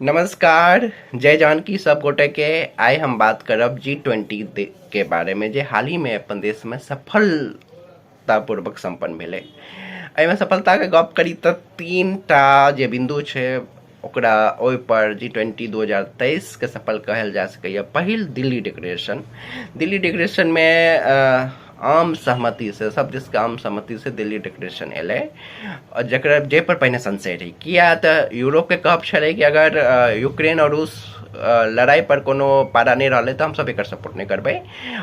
नमस्कार, जय जानकी सब गोटे के। आइ हम बात करब G20 के बारे में, जे हाल ही में अपन देश में सफलतापूर्वक संपन्न भेलै। एहिमे सफलता के गप करी तऽ तीन टा जे बिंदु छै ओकरा ओहि पर G20 2023 के सफल कहल जा सकैए। पहिल, दिल्ली डिक्लेरेशन। दिल्ली डिक्लेरेशन में आम सहमति से, सब देश के आम सहमति से दिल्ली डिक्लेरेशन एलै, आओर जकरा जाहि पर पहिने संशय रहै, किया तऽ यूरोपके कहब छलै कि अगर यूक्रेन आओर रूस लड़ाइ पर कोनो पारा नहि रहलै तऽ हमसब एकर सपोर्ट नहि करबै,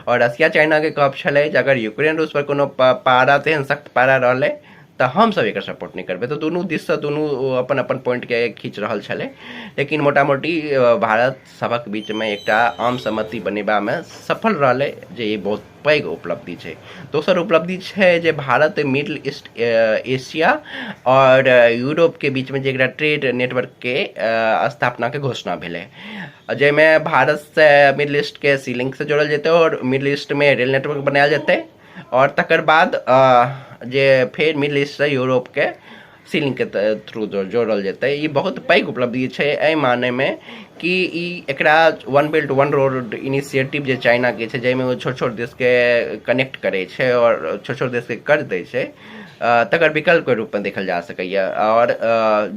आओर रसिया चाइनाके कहब छलै जे अगर यूक्रेन रूस पर कोनो पारा, तेहन सख्त पारा रहलै तऽ हमसब एकर सपोर्ट नहि करबै। तऽ दुनू दिससँ दुनू अपन अपन पॉइंटके खींच रहल छलै, लेकिन मोटा मोटी भारत सभक बीचमे एकटा आम सहमति बनेबामे सफल रहलै, जे ई बहुत पैघ उपलब्धि छै। दोसर उपलब्धि छै जे भारत मिडिल ईस्ट एशिया आओर यूरोपके बीचमे जे एकटा ट्रेड नेटवर्कके स्थापनाके घोषणा भेलै, जाहिमे भारतसँ मिडिल ईस्टके सी लिंकसँ जोड़ल जेतै आओर मिडिल ईस्टमे रेल नेटवर्क बनायल जेतै, आओर तकर बाद जे फेर मिडिल ईस्टसँ यूरोपके सी लिंकके थ्रू जोड़ल जेतै। ई बहुत पैघ उपलब्धि छै एहि मानेमे कि ई एकरा वन बेल्ट वन रोड इनिशिएटिव जे चाइनाके छै, जाहिमे ओ छोट छोट देशके कनेक्ट करै छै आओर छोट छोट देशके कर्ज दै छै, तकर विकल्पके रूपमे देखल जा सकैए। आओर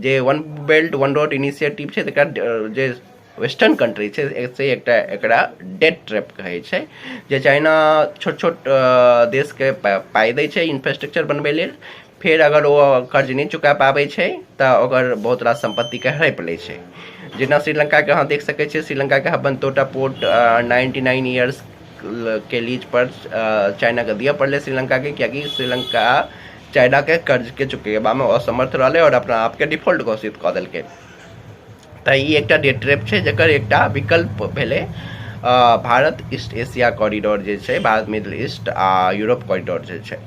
जे वन बेल्ट वन रोड इनिशिएटिव छै, तकरा जे वेस्टर्न कंट्री छै से एकटा एकरा डेट ट्रैप कहै छै, जे चाइना छोट छोट देशके पाइ दै छै इंफ्रास्ट्रक्चर बनबै लेल, फेर अगर ओ कर्ज नहि चुका पाबै छै तऽ ओकर बहुत रास सम्पत्तिके हड़पि लै छै। जेना श्रीलंकाके अहाँ देख सकै छियै, श्रीलंकाके हम्बनटोटा पोर्ट 99 इयर्स के लीज पर चाइनाके दिअ पड़लै श्रीलंकाके, कियाकि श्रीलंका चाइनाके कर्जके चुकेबामे असमर्थ रहलै आओर अपना आपके डिफॉल्ट घोषित कऽ देलकै। तऽ ई एकटा डेट ट्रैप छै, जकर एकटा विकल्प भेलै भारत ईस्ट एशिया कॉरिडोर जे छै, भारत मिडिल ईस्ट आ यूरोप कॉरिडोर जे छै।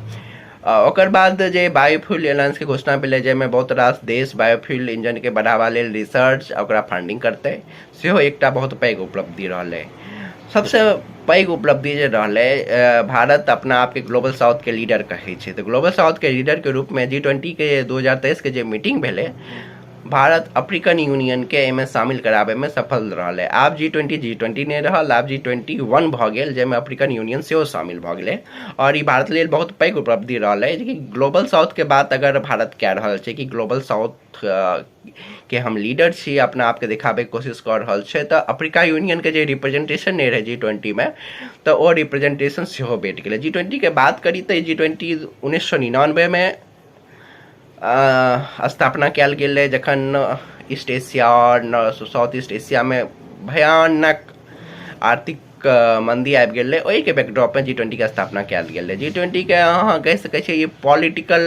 ओकर बाद जे बायोफ्यूल अलायंसके घोषणा भेलै, जाहिमे बहुत रास देश बायोफ्यूल इंजनके बढ़ावा लेल रिसर्च आ ओकरा फंडिंग करतै, सेहो एकटा बहुत पैघ उपलब्धि रहलै। सबसँ पैघ उपलब्धि जे रहलै, भारत अपना आपके ग्लोबल साउथके लीडर कहै छै, तऽ ग्लोबल साउथके लीडरके रूपमे G20के 2023के जे मीटिंग भेलै, भारत अफ्रीकन यूनियनके एहिमे शामिल कराबैमे सफल रहलै। आब G20 G20 नहि रहल, आब G21 भऽ गेल, जाहिमे अफ्रीकन यूनियन सेहो शामिल भऽ गेलै। आओर ई भारत लेल बहुत पैघ उपलब्धि रहलै जे कि ग्लोबल साउथके बात अगर भारत कए रहल छै कि ग्लोबल साउथ के हम लीडर छी, अपना आपके देखाबैके कोशिश कऽ रहल छै, तऽ अफ्रीका यूनियनके जे रिप्रेजेंटेशन नहि रहै G20मे, तऽ ओ रिप्रेजेंटेशन सेहो भेट गेलै। G20के बात करी तऽ G20 1999मे स्थापना कयल गेल रहै, जखन ईस्ट एशिया आओर साउथ ईस्ट एशियामे भयानक आर्थिक मंदी आबि गेल रहै। ओहिके बैकड्रॉपमे G20के स्थापना कयल गेल रहै। G20के अहाँ कहि सकै छियै ई पॉलिटिकल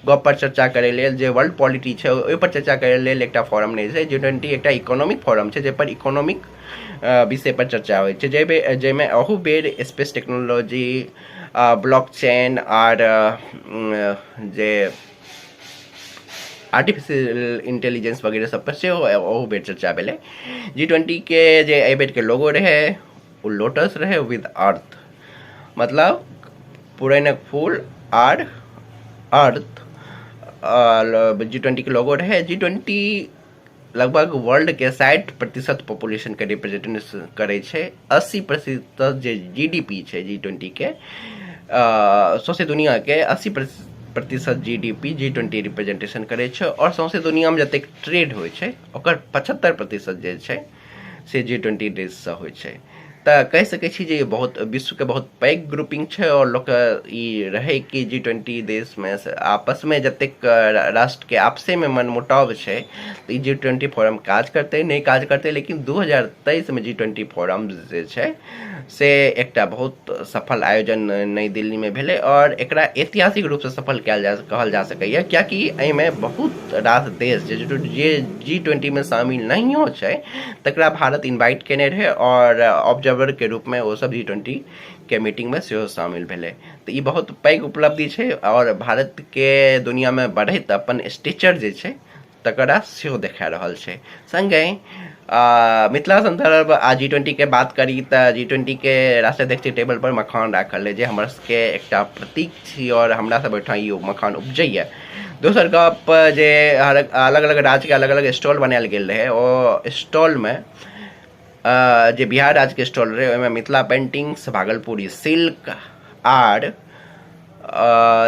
गप पर चर्चा करै लेल, जे वर्ल्ड पॉलिटी छै ओहि पर चर्चा करै लेल एकटा फोरम नहि छै। G20 एकटा इकोनॉमिक फोरम छै, जाहिपर इकोनॉमिक विषय पर चर्चा होइ छै, जाहिमे अहू बेर space technology, blockchain R J artificial intelligence वगैरह सब पर सेहो अहू बेर चर्चा भेलै। G20के जे एहि बेरके लोगो रहै ओ लोटस रहै विद अर्थ, मतलब पुरैनक फूल आर अर्थ G20के लोगो रहै। G20 लगभग वर्ल्ड के 60% पॉपुलेशन के रिप्रेजेंट करै छै। 80% जे GDP छै G20के, सौंसे दुनिया के 80% GDP G20 representation करै छै, आओर सौंसे दुनियामे जतेक ट्रेड होइ छै ओकर 75% जे छै से G20 देशसँ होइ छै। तऽ कहि सकै छी जे बहुत विश्वके बहुत पैघ ग्रुपिंग छै, आओर लोकके ई रहै कि G20 देशमे आपसमे जतेक राष्ट्रके आपसेमे मनमुटाव छै तऽ ई G20 forum काज करतै नहि काज करतै, लेकिन 2023मे G20 forum जे छै से एकटा बहुत सफल आयोजन नई दिल्लीमे भेलै, आओर एकरा ऐतिहासिक रूपसँ सफल कयल जा कहल जा सकैए, कियाकि एहिमे बहुत रास देश जे जे G20मे शामिल नहियो छै तकरा भारत इन्वाइट केने रहै, आओर ऑब्जर्वरके रूपमे ओ सब G20के मीटिंगमे सेहो शामिल भेलै। तऽ ई बहुत पैघ उपलब्धि छै आओर भारतके दुनियामे बढ़ैत अपन स्टेचर जे छै तकरा सेहो देखा रहल छै। सङ्गहि मिथिला सन्दर्भ आ G20के बात करी तऽ G20के राष्ट्राध्यक्ष टेबल पर मखान राखल रहै, जे हमर सबके एकटा प्रतीक छी आओर हमरा सब ओहिठाम ई मखान उपजैए। दोसर गप जे हर अलग अलग राज्यके अलग अलग स्टॉल बनायल गेल रहै, ओ स्टॉलमे जे बिहार राज्यके स्टॉल रहै ओहिमे मिथिला पेन्टिंग्स, भागलपुरी सिल्क आर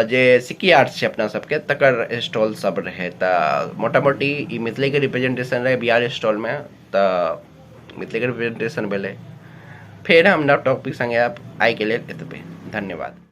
जे सिक्की आर्ट छै अपना सबके तकर स्टॉल सब रहै। तऽ मोटा मोटी ई मिथिलेके रिप्रेजेंटेशन रहै बिहार स्टॉलमे, तऽ मिथिलेके रिप्रेजेंटेशन भेलै। फेर हम नव टॉपिक सङ्गे आयब, आइके लेल एतबे, धन्यवाद।